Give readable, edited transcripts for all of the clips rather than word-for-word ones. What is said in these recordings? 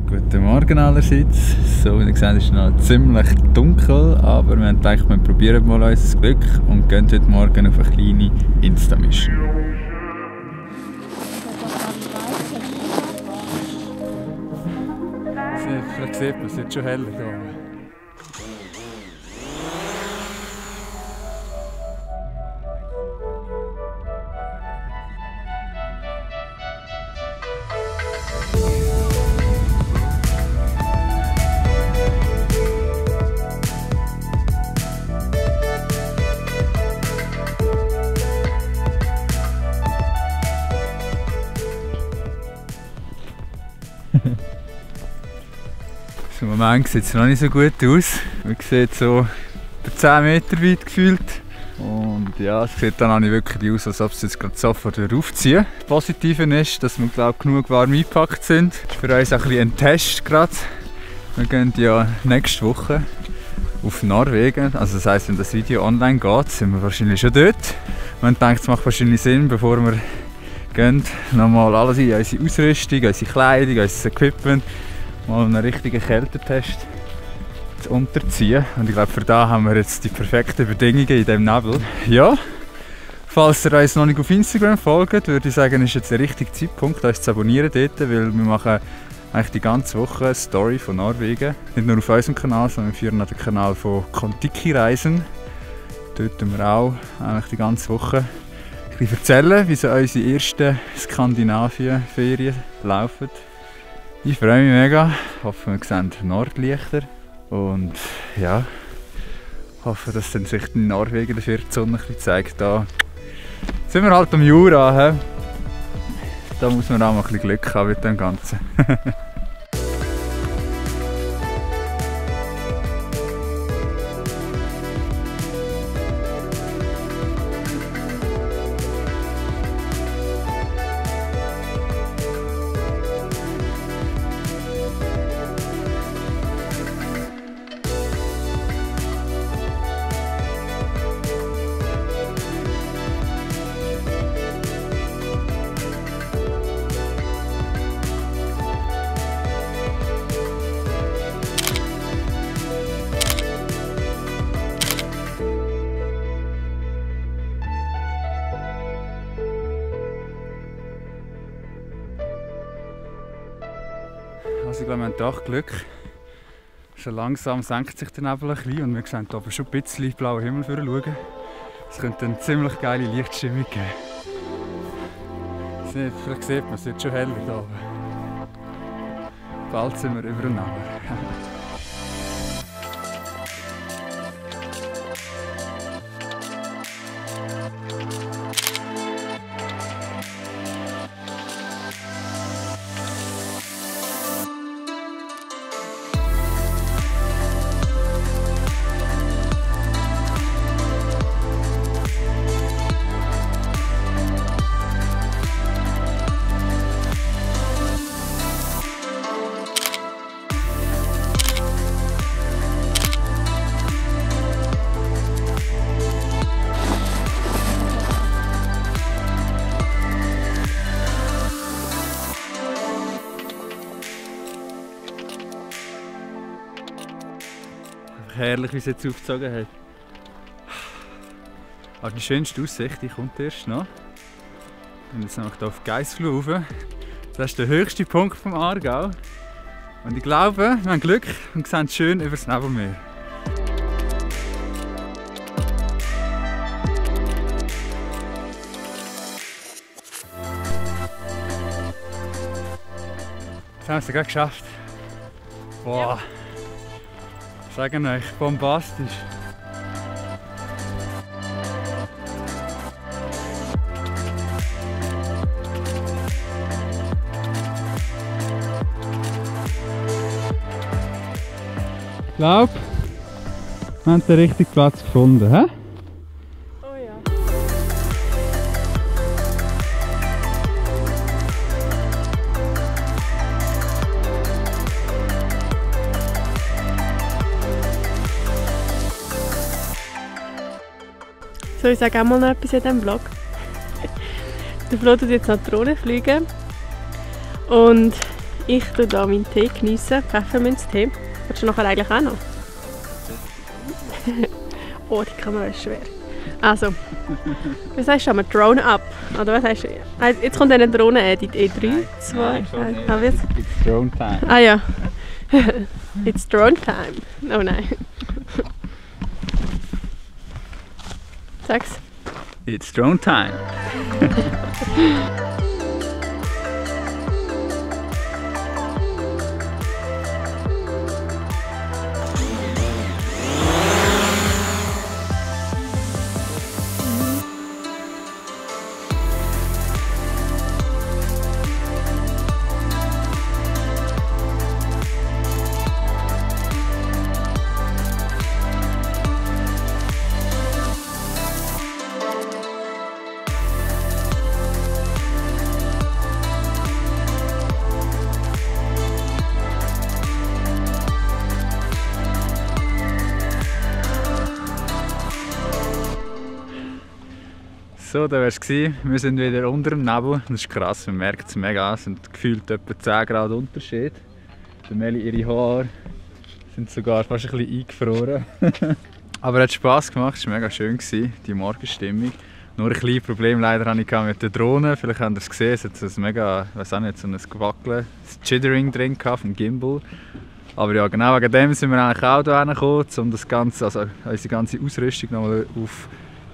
Guten Morgen allerseits. So wie ihr seht, ist es noch ziemlich dunkel, aber wir haben gedacht, wir probieren mal unser Glück und gehen heute Morgen auf eine kleine Insta-Mission. Vielleicht sieht man, es wird schon heller hier. Im Moment sieht es noch nicht so gut aus. Man sieht so über 10 Meter weit gefühlt. Und ja, es sieht dann auch nicht wirklich aus, als ob es jetzt gerade sofort aufziehen. Das Positive ist, dass wir genug warm eingepackt sind. Das ist für uns auch ein bisschen ein Test gerade. Wir gehen ja nächste Woche auf Norwegen. Also das heisst, wenn das Video online geht, sind wir wahrscheinlich schon dort. Man denkt, es macht wahrscheinlich Sinn, bevor wir gehen, nochmal alles in unsere Ausrüstung, unsere Kleidung, unser Equipment, mal einen richtigen Kältetest zu unterziehen. Und ich glaube, für da haben wir jetzt die perfekten Bedingungen in diesem Nebel. Ja, falls ihr uns noch nicht auf Instagram folgt, würde ich sagen, ist jetzt der richtige Zeitpunkt, uns zu abonnieren dort, weil wir machen eigentlich die ganze Woche eine Story von Norwegen. Nicht nur auf unserem Kanal, sondern wir führen auch den Kanal von Kon-Tiki-Reisen. Dort tun wir auch eigentlich die ganze Woche ein bisschen erzählen, wie so unsere ersten Skandinavien-Ferien laufen. Ich freue mich mega. Ich hoffe, wir sehen Nordlichter. Und ja, ich hoffe, dass dann sich in Norwegen dafür die Sonne ein bisschen zeigt. Da sind wir halt am Jura. Da muss man auch mal ein bisschen Glück haben mit dem Ganzen. Also ich glaube, wir haben doch Glück. Schon langsam senkt sich der Nebel ein bisschen und wir sehen hier aber schon ein bisschen blauen Himmel schauen. Es könnte eine ziemlich geile Lichtstimmung geben. Vielleicht sieht man, es wird schon heller hier oben. Bald sind wir über den Nebel. Herrlich, wie es jetzt aufgezogen hat. Aber die schönste Aussicht, die kommt erst noch. Und jetzt noch hier auf Geissfluh rauf. Das ist der höchste Punkt vom Aargau. Und ich glaube, wir haben Glück und sehen schön über das Nebelmeer. Jetzt haben wir es gerade geschafft. Boah. Ja. Sagen euch, bombastisch. Ich glaube, wir haben den richtigen Platz gefunden. He? Oh ja. So, ich sage auch mal noch etwas in diesem Vlog. Der Flo tut jetzt nach Drohne fliegen. Und Ich tue hier meinen Tee geniessen, Pfefferminztee. Willst du nachher eigentlich auch noch? Oh, die Kamera ist schwer. Also, was sagst du? Drone up? Oder was sagst du? Jetzt kommt eine Drohnen-Edit. E3, 2, 1. It's drone time. Ah ja. It's drone time. Oh nein. Sag's. It's drone time. So, da wär's gewesen. Wir sind wieder unter dem Nebel. Das ist krass, man merkt es mega. Es sind gefühlt etwa 10 Grad Unterschied. Bei Meli, ihre Haare sind sogar fast ein bisschen eingefroren. Aber es hat Spass gemacht, es war mega schön, die Morgenstimmung. Nur ein kleines Problem leider hatte ich mit der Drohne. Vielleicht habt ihr es gesehen, es hat so ein mega, weiß auch nicht, so ein Gewackeln, ein Jittering drin vom Gimbal. Aber ja, genau wegen dem sind wir eigentlich auch hierher gekommen, um das Ganze, also unsere ganze Ausrüstung nochmal auf,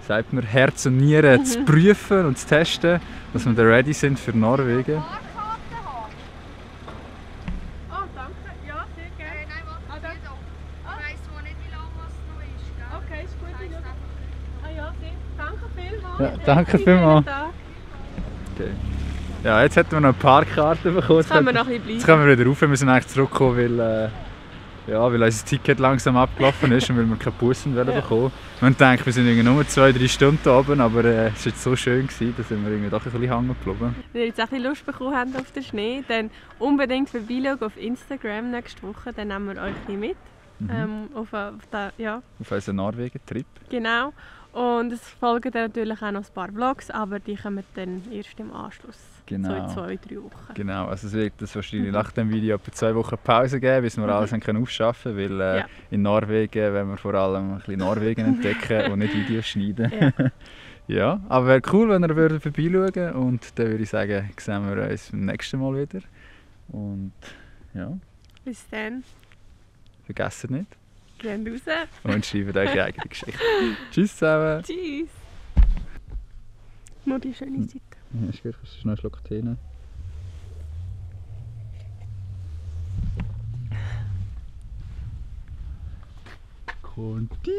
sagt man, Herz und Nieren zu prüfen und zu testen, dass wir da ready sind für Norwegen. Oh, danke. Ja, sehr gerne. Nein, warte, hier doch. Ich weiss zwar nicht, wie lange es noch ist, gell? Okay, ist gut. Ah ja, sehr. Danke vielmals. Ja, danke vielmals. Okay. Ja, jetzt hätten wir noch eine Parkkarte bekommen. Jetzt können wir noch ein bisschen bleiben. Jetzt können wir wieder rauf. Wir müssen eigentlich zurückkommen, weil unser Ticket langsam abgelaufen ist und weil wir keine Bussen bekommen. Wir denken, wir sind irgendwie nur 2-3 Stunden da oben, aber es war jetzt so schön, dass wir irgendwie doch ein bisschen hängen geblieben. Wenn ihr jetzt auch ein bisschen Lust bekommen habt auf den Schnee, dann unbedingt vorbeischauen auf Instagram nächste Woche. Dann nehmen wir euch ein bisschen mit. Auf unseren Norwegen-Trip. Genau. Und es folgen dann natürlich auch noch ein paar Vlogs, aber die kommen dann erst im Anschluss. Genau. So in 2-3 Wochen. Genau, also es wird das wahrscheinlich nach dem Video etwa 2 Wochen Pause geben, bis wir alles aufschaffen können, weil in Norwegen wollen wir vor allem ein bisschen Norwegen entdecken und nicht Videos schneiden. Ja. Ja, aber wäre cool, wenn ihr vorbeischauen würdet und dann würde ich sagen, sehen wir uns beim nächsten Mal wieder. Und ja, Bis dann. vergesst nicht Geht raus. und schreibt eure eigene Geschichte. Tschüss zusammen! Tschüss. Nur die schöne Seite. Ja, ist gut, kannst du schnell einen Schluck Tee nehmen? Konti!